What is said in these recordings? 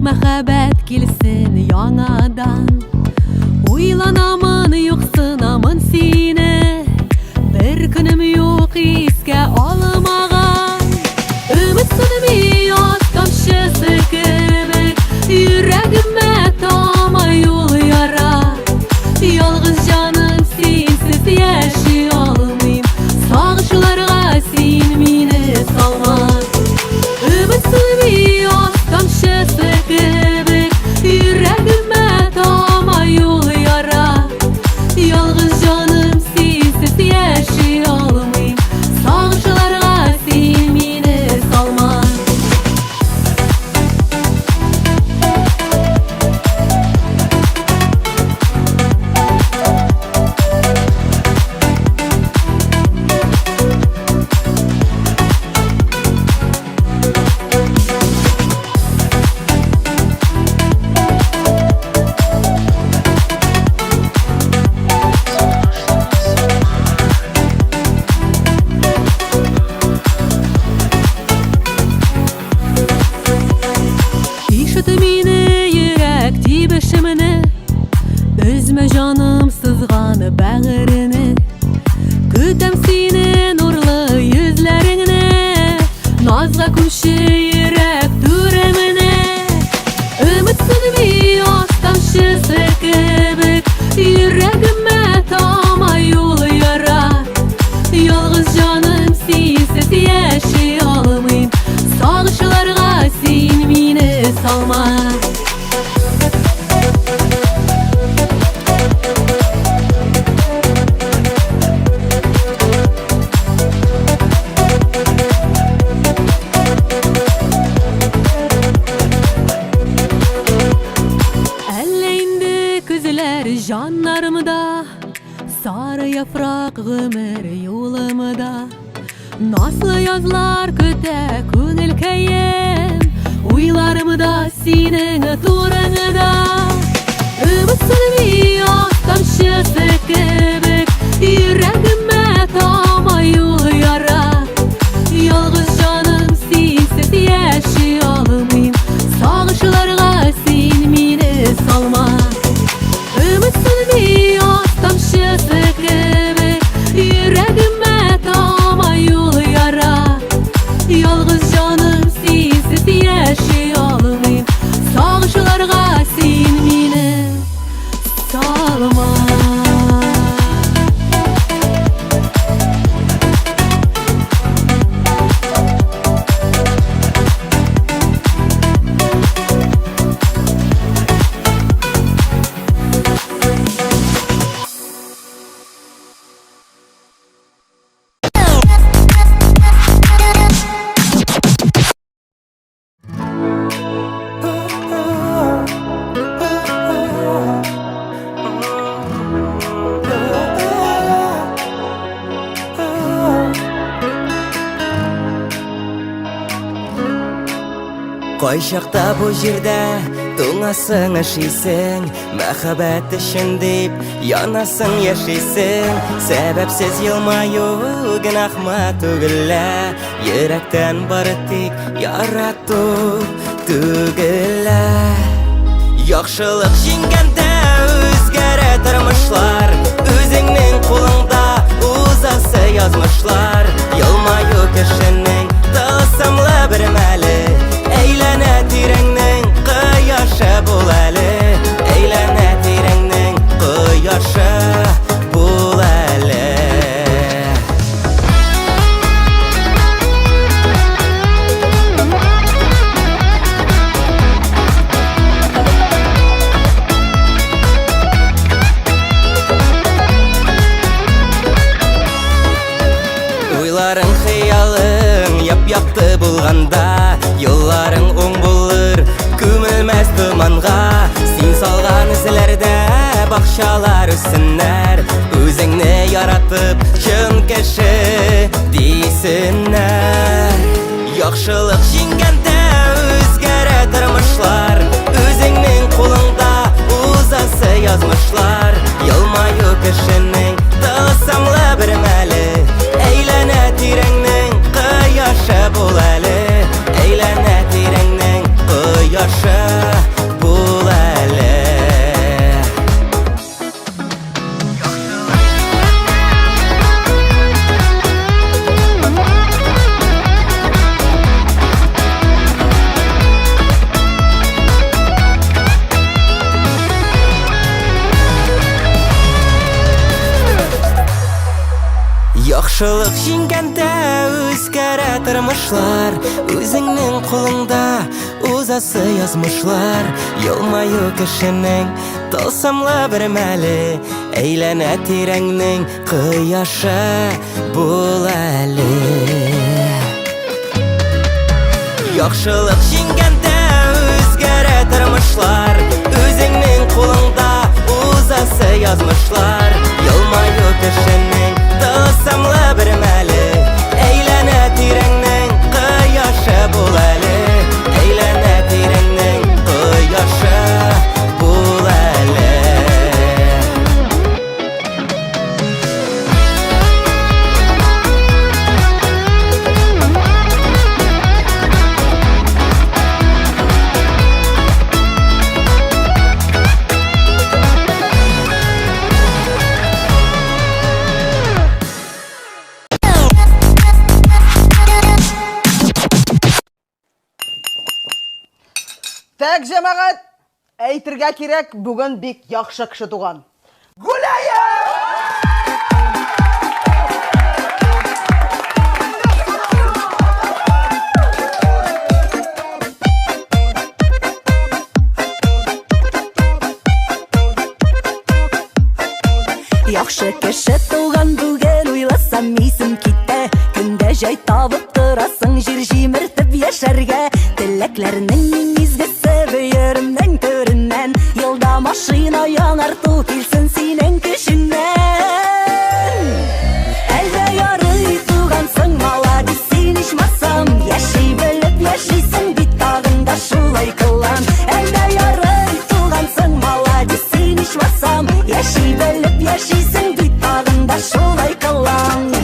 мәхәббәт килсен яңадан. Уйланамын, юксынамын сине, бер көнем юк искә алмаган. Өмет сүнми яз тамчысы кебек, йөрәгемә тама юл яра. Ялгыз җаным синсез яши алмыйм, сагышларга син мине салма. Өмет сүнми яз тамчысы кебек, йөрәгемә тама юл яра. Ялгыз җаным синсез яши алмыйм, сагышларга син мине салма. Ишет мине, йөрәк тибешемне, өзмә җаным сызган бәгырене. Көтәм сине нурлы йөзләреңне, назга күмче йөрәк түремне. Өмет сүнми яз тамчысы кебек, йөрәгемә тама юл яра. Ялгыз җаным синсез яши алмыйм, сагышларга син мине салма. Әллә инде көзләр җаннарымда, сары яфрак гомер юлымда. Назлы язлар көтә күңелкәем, уйларымда синең турыңда. Өмет сүнми яз тамчысы кебек, йөрәгемә тама юл яра. Ялгыз җаным синсез яши алмыйм, сагышларга син мине салма. Өмет сүнми яз тамчысы кебек, йөрәгемә тама юл яра. Ялгыз җаным синсез яши алмыйм, сагышларга син мине салма. Кайчакта бу җирдә туңасың, өшисең, мәхәббәт өчен дип янасың, яшисең. Сәбәпсез елмаю гөнаһмы түгел лә, йөрәктән бары тик ярату түгел лә. Яхшылык җиңгәндә үзгәрә тормышлар, үзеңнең кулыңда узасы язмышлар. Елмаю кешенең тылсымлы бер мәле, әйләнә тирәңнең кояшы бул әле, әйләнә тирәңнең кояшы бул әле. Уйларың, хыялың яп-якты булганда, юлларың уң булыр, күмелмәс томанга. Син салган эзләрдә бакчалар үссеннәр, үзеңне яратып, чын кеше дисеннәр. Яхшылык җиңгәндә үзгәрә тормышлар, үзеңнең кулыңда узасы язмышлар. Елмаю кешенең тылсымлы бер мәле, әйләнә тирәңнең кояшы бул әле, әйләнә тирәңнең кояшы. кояшы бул әле. Яхшылык җиңгәндә үзгәрә тормышлар, үзеңнең кулыңда узасы язмышлар. Елмаю кешенең тылсымлы бер мәле, әйләнә тирәңнең кояшы бул әле. Яхшылык җиңгәндә үзгәрә тормышлар, үзеңнең кулыңда узасы язмышлар. Елмаю кешенең тылсымлы бер мәле, әйләнә тирәңнең кояшы бул әле. Әйләнә тирәңнең кояшы бул әле. Так, җәмәгать, әйтергә кирәк, бүген бик яхшы кеше туган. Гуляем! Яхшы кеше туган бүген, уйласам исем китә. Көндә җай табып торасың җир җимертеп яшәргә. Теләкләрнең иң изгесе бөеремнең түреннән. Елда машина яңарту килсен синең көчеңнән. Әлдә ярый тугансың, маладис син ичмасам. Яши белеп яшисең бит, тагын да шулай кылан. Әлдә ярый тугансың, маладис син ичмасам. Яши белеп яшисең бит, тагын да шулай кылан.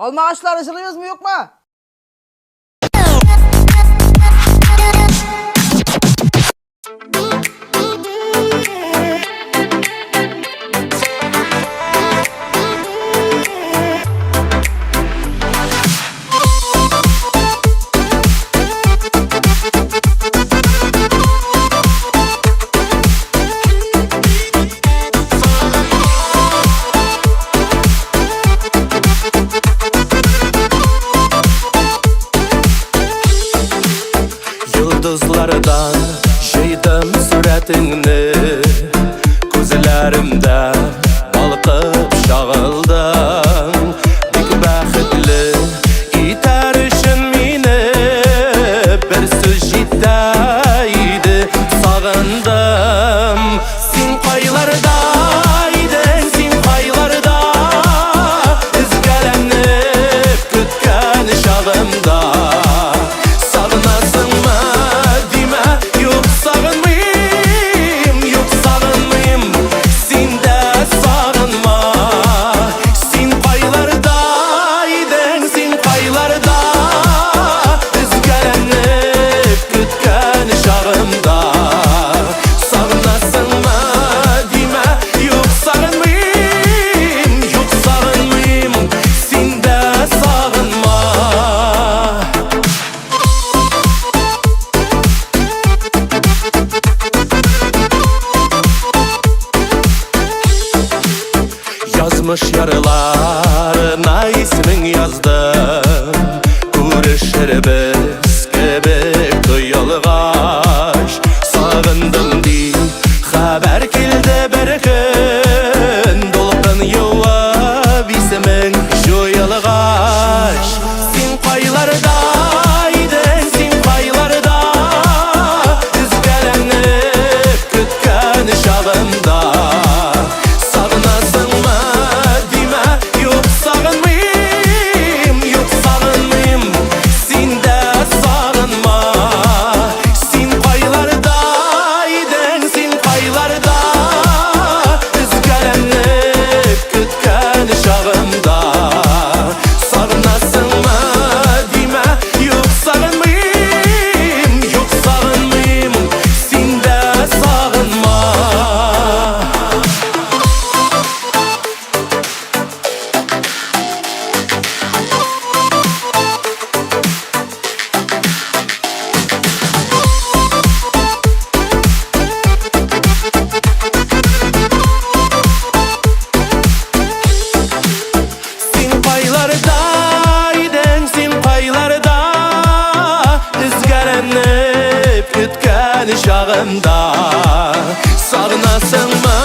Алмагачлары җырлыйбызмы, юкмы? Йолдызлардан җыйдым сурәтеңне, Күзләремдә балкып чагылдың. Бик бәхетле итәр өчен мине, Бер сүз җитә иде, сагындым. Син кайларда идең, син кайларда, Өзгәләнеп көткән чагымда. Сагынасыңмы, димә, юк сагынмыйм, юк сагынмыйм, син дә сагынма. Син кайларда идең, син кайларда, Өзгәләнеп көткән чагымда. Сагынасыңмы, димә, юк сагынмыйм, юк сагынмыйм, син дә сагынма. Язмыш ярларына исемең яздым, Күрешербез кебек тоелгач. Сагындым дип хәбәр килде бер көн, Дулкын юып исемең җуелгач. Син кайларда идең, син кайларда, Өзгәләнеп көткән чагымда. Сагынасыңмы, димә, юк сагынмыйм, юк сагынмыйм, син дә сагынма. Син кайларда идең, син кайларда, Өзгәләнеп көткән чагымда. Сагынасыңмы, димә, юк сагынмыйм, юк сагынмыйм, син дә сагынма. Син кайларда идең, син кайларда, Өзгәләнеп көткән чагымда. Сагынасыңмы,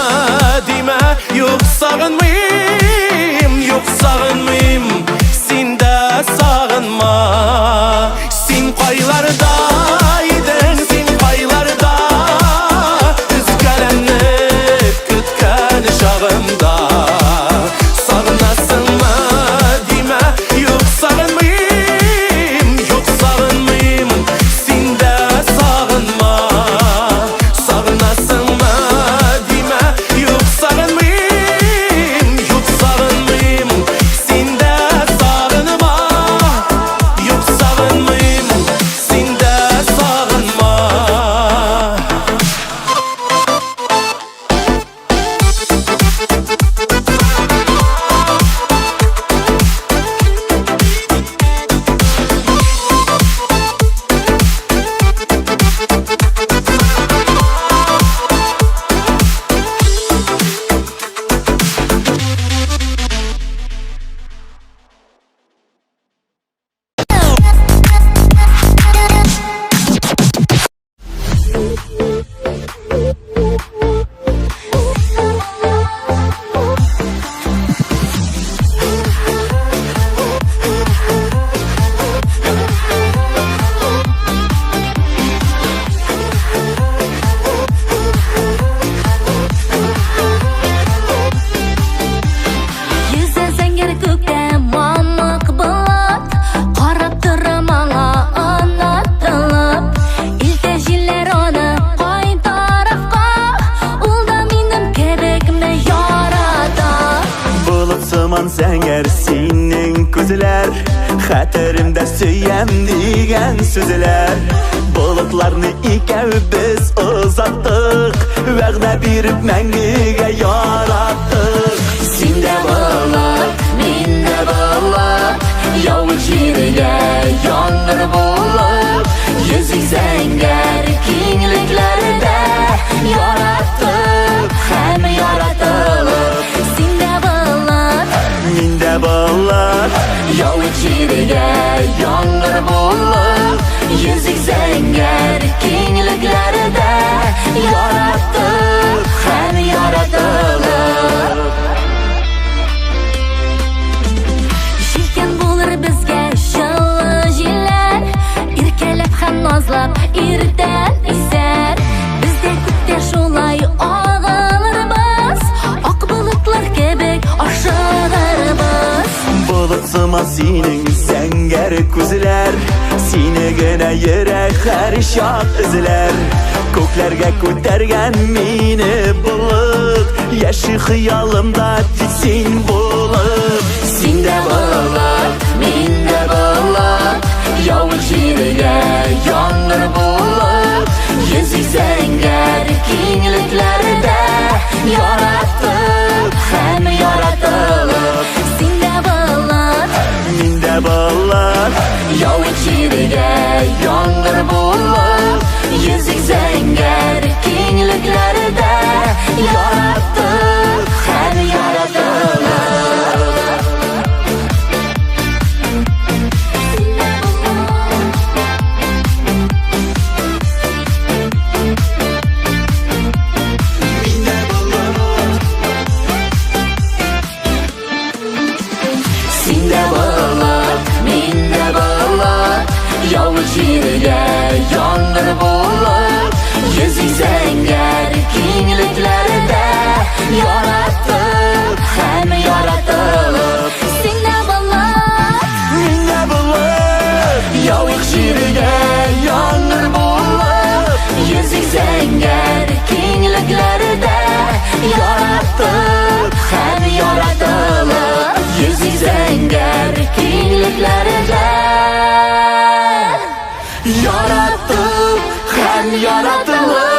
димә, юк сагынмыйм, юк сагынмыйм, син дә сагынма. Син кайларда идең, син кайларда, Өзгәләнеп көткән чагымда. Сагынасыңмы, димә, юк сагынмыйм, юк сагынмыйм, син дә сагынма. Сагынасыңмы, димә, юк сагынмыйм, юк сагынмыйм, син дә сагынма. Юк сагынмыйм, син дә сагынма. Йөзә зәңгәр күктә мамык болыт, Карап тора маңа онытылып. Илтә җилләр аны кай тарафка, Ул да минем кебекме ярата? Болыт сыман зәңгәр синең күзләрең. күзләр, хәтеремдә сөям дигән сүзләр. Болытларны икәү без озаттык, вәгъдә биреп мәңгегә яраттык. Син дә болыт, мин дә болыт, явыз җиргә яңгыр булып, йөзик зәңгәр киңлекләрдә, яраттык һәм яратылып. Син дә болыт, Мин дә болыт, явыз җиргә яңгыр булып, йөзик зәңгәр киңлекләрдә, яраттык һәм яратылып. Җилкән булыр безгә җылы җилләр, иркәләп һәм назлап иртән исәр. Без дә күктә шулай агылырбыз, ак болытлар кебек ашыгырбыз. Болыт сыман синең зәңгәр күзләр, сине генә йөрәк һәр чак эзләр. Күкләргә күтәргән мине болыт, яши хыялымда тик син булып. Син дә болыт, мин дә болыт, явыз җиргә яңгыр булып, йөзик зәңгәр киңлекләрдә, яраттык һәм яратылып. Син дә болыт, Мин дә болыт, явыз җиргә яңгыр булып, йөзик зәңгәр киңлекләрдә, яраттык һәм яратылып. Син дә болыт. Мин дә болыт. Син дә болыт, мин дә болыт, явыз җиргә яңгыр булып, йөзик зәңгәр киңлекләрдә, яраттык һәм яратылып. Син дә болыт, Мин дә болыт, Явыз җиргә яңгыр булып, йөзик зәңгәр киңлекләрдә, яраттык һәм яратылып. Йөзик зәңгәр киңлекләрдә, яраттык һәм яратылып.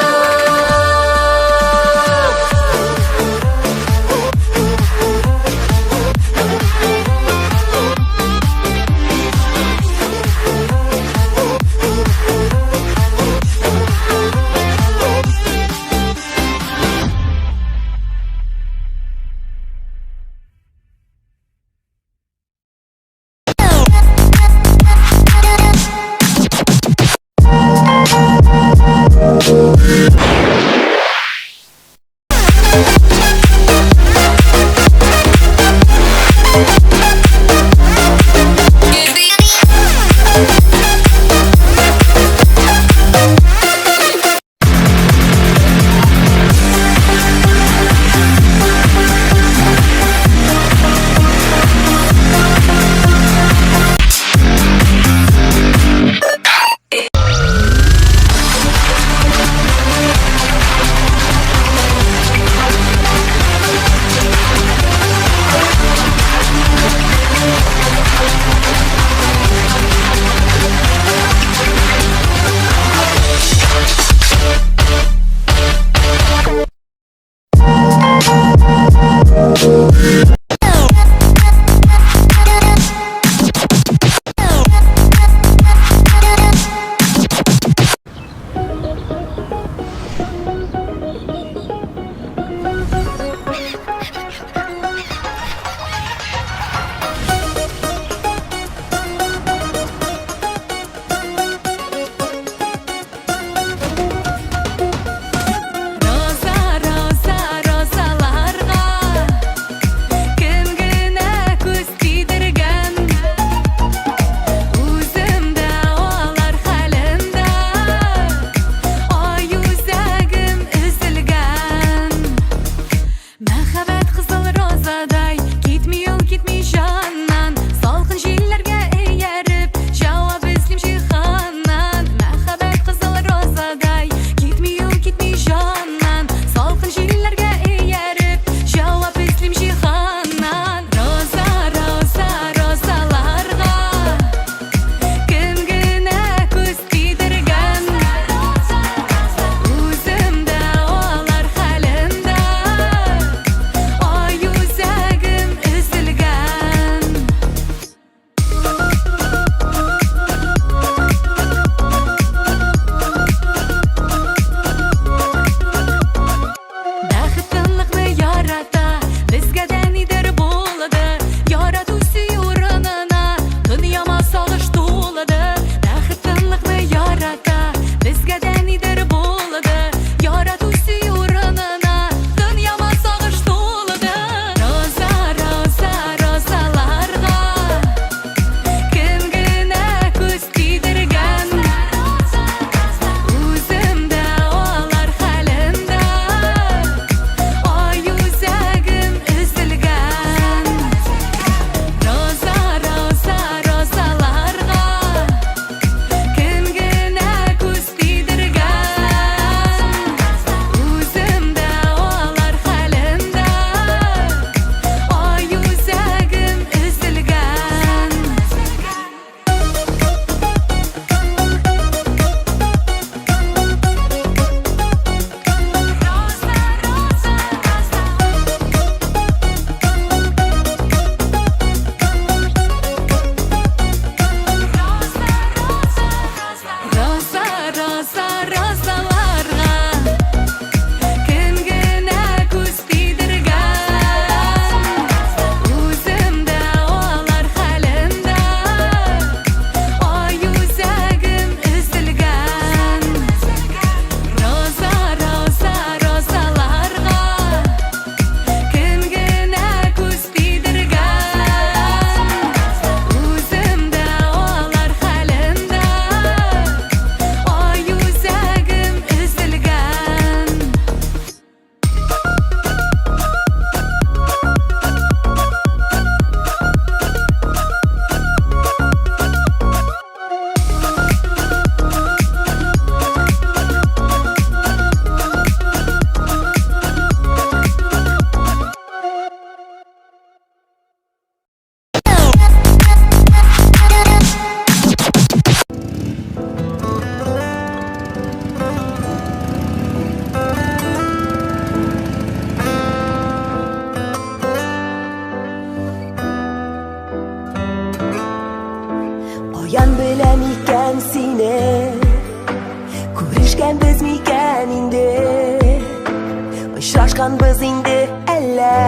инде әллә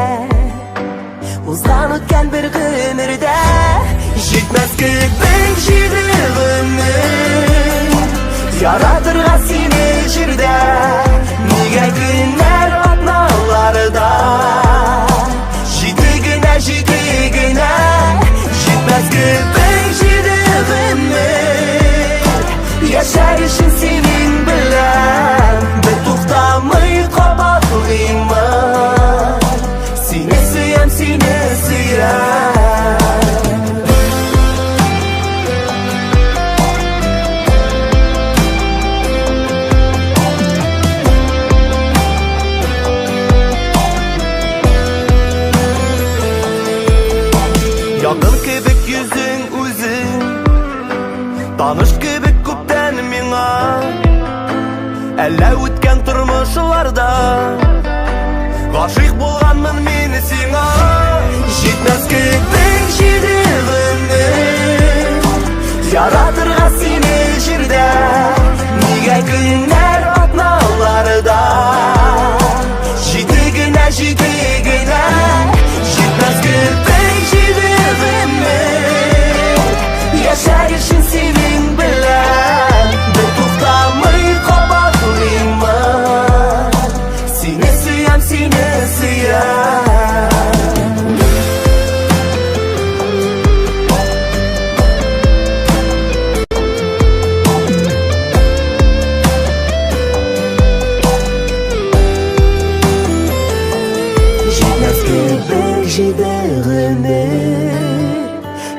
Узган үткән бер гомердә Җитмәс кебек җиде гомер Яратырга сине җирдә Нигә көннәр атналарда Җиде генә, җиде генә Җитмәс кебек җиде гомер Яшәр өчен синең белән Бер туктамый кабатлыймын Сине сөям, сине сөям Якын кебек йөзең үзең Таныш кебек күптән миңа Әллә үткән тормышларда Гашыйк булганмын мин сиңа Җитмәс кебек җиде гомер Яратырга сине җирдә Нигә көннәр атналарда Җиде генә, җиде генә Җитмәс кебек җиде гомер Яшәр өчен синең белән Бер туктамый кабатлыймын Сине сөям, сине сөям Җитмәс кебек җиде гомер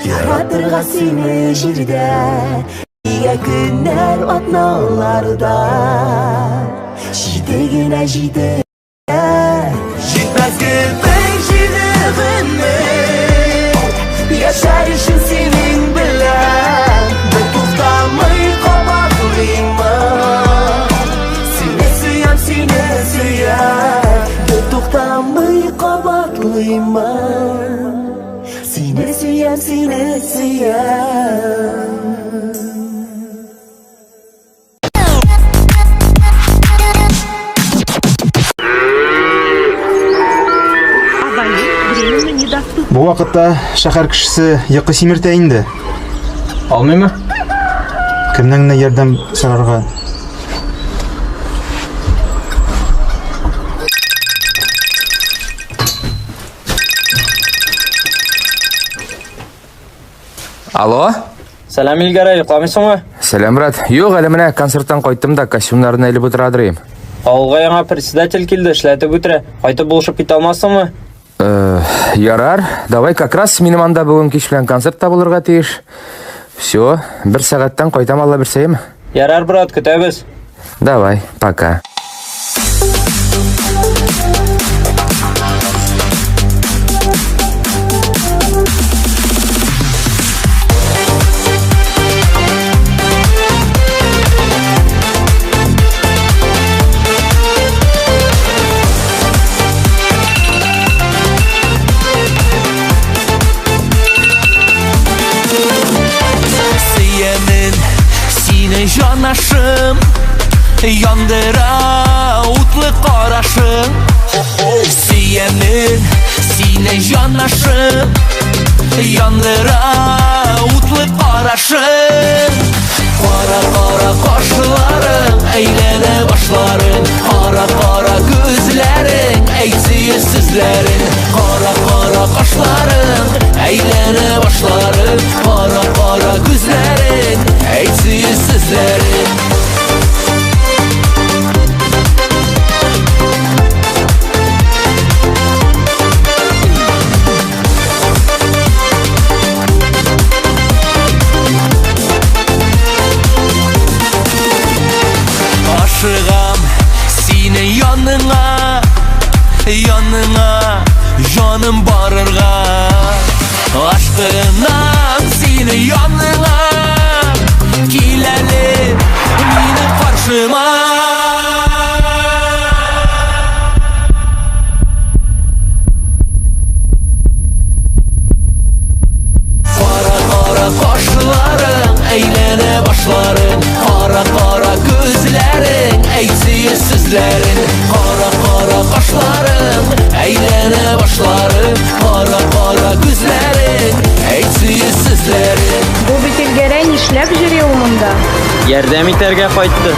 Яратырга сине җирдә Нигә көннәр атналарда Җиде генә, җиде Җитмәс кебек җиде гомер Яшәр өчен синең белән Бер туктамый кабатлыймын Сине сөям, сине сөям Бер туктамый кабатлыймын Сине сөям, сине сөям Бу вакытта шәһәр кешесе йокы симертә инде. Алмыймы? Кемнән генә ярдәм сорарга? Алло? Сәлам, Илгәрәй, йокламыйсыңмы? Сәлам, брат. Юк, әле менә концерттан кайттым да костюмнарны элеп утыра дырыйм. Авылга яңа председатель килде, эшләтеп үтерә. Кайтып булышып китә алмассыңмы? Э, ярар, давай как раз минем анда бүген кич белән концерт та булырга тиеш. Все, бер сәгатьтән кайтам, Алла бирсә, яме? Ярар, брат, көтәбез. Давай, пока. Сөямен сине җанашым Яндыра утлы карашың Сөямен сине җанашым Яндыра утлы карашың Кара кара кашларың әйләнә башларың Кара кара күзләрең әйтсез сүзләрең Кара кара кашларың әйләнә башларың Кара кара күзләрең әйтсез сүзләрең Ашыгам синең яныңа, яныңа җаным барырга. Ашкынам синең яныңа, кил әле минем каршыма. Кара кара кашларың әйләнә башларың Кара кара күзләрең әйтсез сүзләрең Кара кара кашларың кашларың, кара-кара күзләрең, әйт сөю сүзләрен. Бу бит Илгәрәй нишләп йөри ул монда? Ярдәм итәргә кайтты.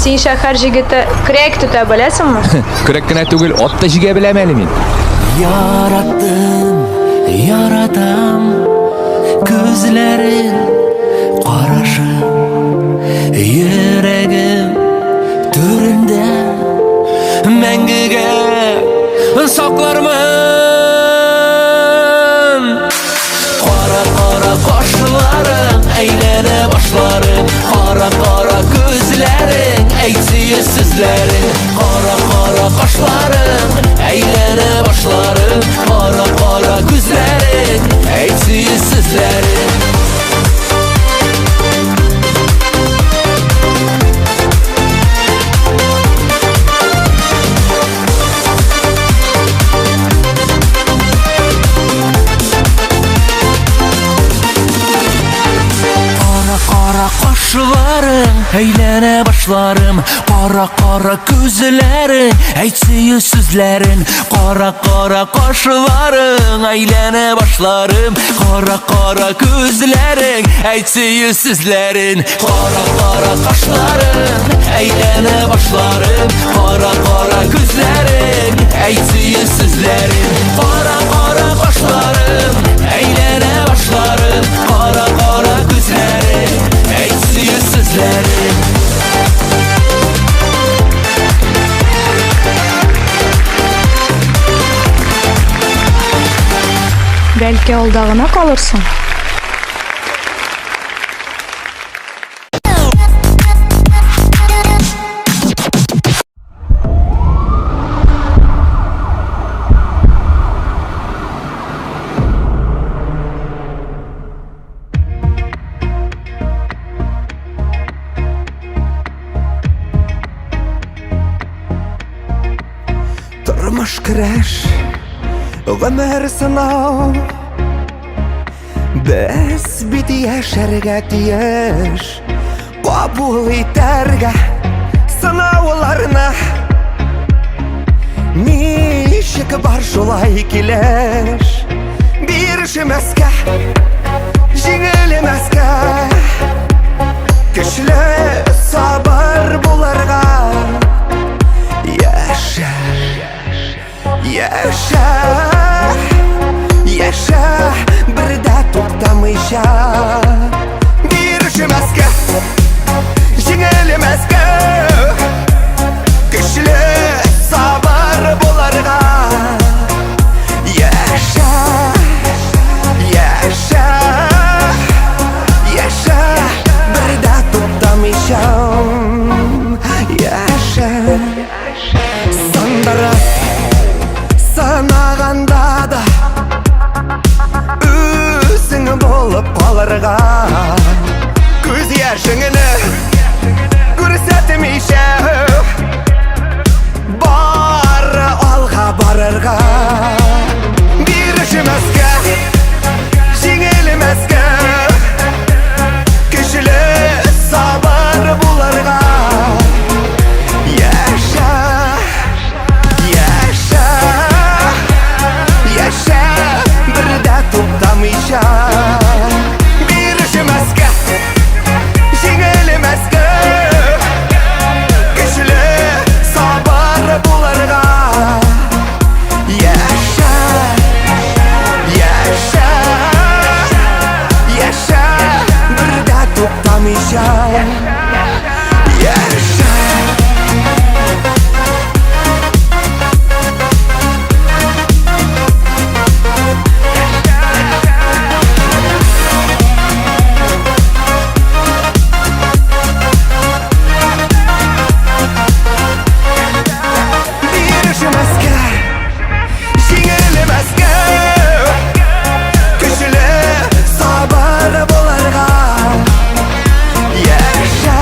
Син шәһәр җегете, көрәк тота беләсеңме? Көрәк кенә түгел, ат та җигә беләм әле мин. Яраттым, яратам күзләрең, карашың, йөрәгем түрендә мәңгегә саклармын. Кара-кара кашларың, әйләнә башларың, кара-кара күзләрең, әйт сөю сүзләрең. Кара-кара кашларың, әйләнә башларың, кара-кара күзләрең, әйт сөю сүзләрең. Кара-кара кашларың, әйләнә башларым, кара-кара күзләрең, әйт сөю сүзләрен. Кара-кара кашларың, әйләнә башларым, кара-кара күзләрең, әйт сөю сүзләрен. Кара-кара кашларың, әйләнә башларым, кара-кара күзләрең, әйт сөю сүзләрен. Кара-кара кашларың, әйләнә башларым, кара-кара күзләрең, әйт сөю сүзләрен. Бәлки алда гына калырсың? Тормыш көрәш, гомер сынау. Без бит яшәргә тиеш, кабул итәргә сынауларны. Ничек бар шулай килеш, бирешмәскә, җиңелмәскә, көчле сабыр булырга. Яшә, яшә, яшә, бер дә туктамыйча. Бирешмәскә, җиңелмәскә, көчле сабыр булырга. Яшә, яшә, яшә, бер дә туктамыйча. Яшә, сындырып сынаганда да үзең булып калырга. Күз яшеңне күрсәтмичә, бары алга барырга. Бирешмәскә, җиңелмәскә, көчле сабыр булырга. Яшә, яшә, яшә, бер дә туктамыйча. Бирешмәскә, җиңелмәскә, көчле сабыр булырга. Яшә, яшә, яшә, бер дә туктамыйча. Яшә. Бирешмәскә, җиңелмәскә, көчле сабыр булырга. Яшә,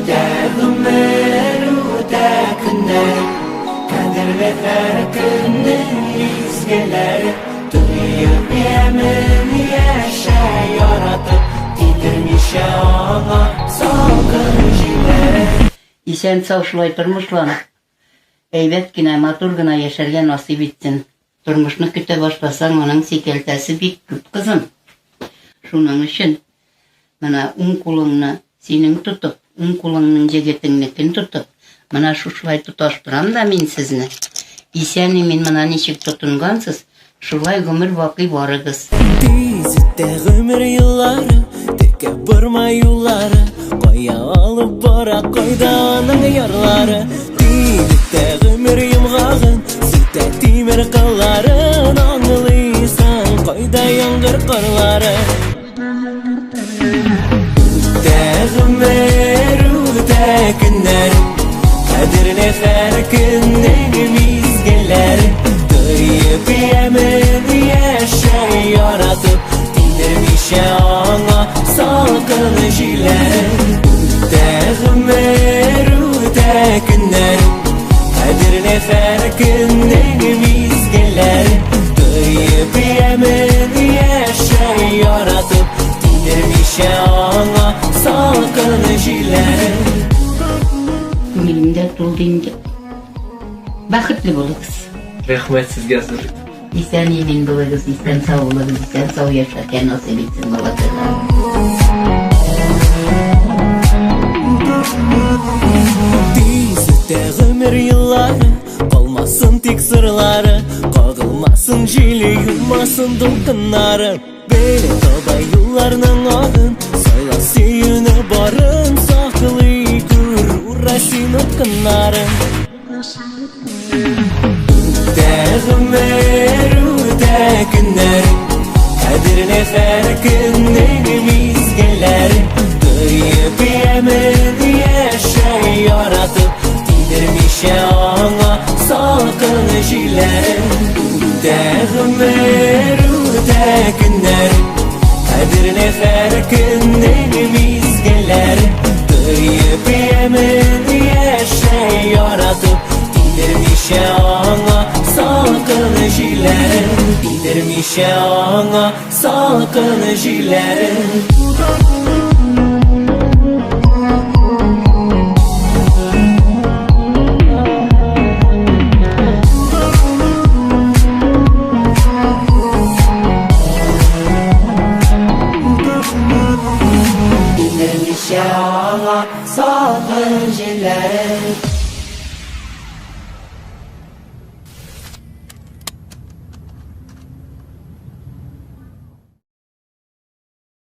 Үтә гомер, үтә көннәр, Кадерле һәр көннең мизгелләре. Тоеп ямен яшә яратып, Тидермичә аңа салкын җилләре. Исән-сау шулай тормышланып, әйбәт кенә, матур гына яшәргә насыйп итсен. Тормышны көтә башласаң, аның сикәлтәсе бик күп, кызым. Шуның өчен менә уң кулыңны синең тотып, уң кулыңның җегетеңнекен тотып, менә шушылай тоташтырам да мин сезне. Исән-имин менә ничек тотынгансыз, шулай гомер бакый барыгыз. Тиз үтә гомер еллары, Текә барма юллары, Кая алып бара, кайда аның ярлары. Тиз үтә гомер йомгагын, Сүтә тимер кылларын, Аңлыйсың, кайда яңгыр карлары. Үтә гомер, үтә көннәр, Кадерле һәр көннең мизгелләре. Тоеп ямен яшә яратып, Тидермичә аңа салкын җилләре. Үтә гомер, үтә көннәр, Кадерле һәр көннең мизгелләре. Тоеп ямен яшә яратып, Тидермичә аңа салкын җилләре. Күңелем дә тулды инде. Бәхетле булыгыз. Рәхмәт сезгә зур. Исән-имин булыгыз, исән-сау булыгыз, исән-сау яшәргә насыйп итсен балакайлар. Тиз үтә гомер еллары, Калмасын тик сырлары, Кагылмасын җиле, юмасын дулкыннары. Белә таба юлларның агын, Сайла сөюне барын, Саклый күр, ура син упкыннарын. Үтә гомер, үтә көннәр, Кадерле һәр көннең мизгелләре. Тоеп ямен яшә яратып, Тидермичә аңа салкын җилләре. Үтә гомер, үтә көннәр, Кадерле һәр көннең мизгелләре. Тоеп ямен яшә яратып, Тидермичә аңа салкын җилләре. Тидермичә аңа салкын җилләре. Тидермичә аңа салкын җилләре.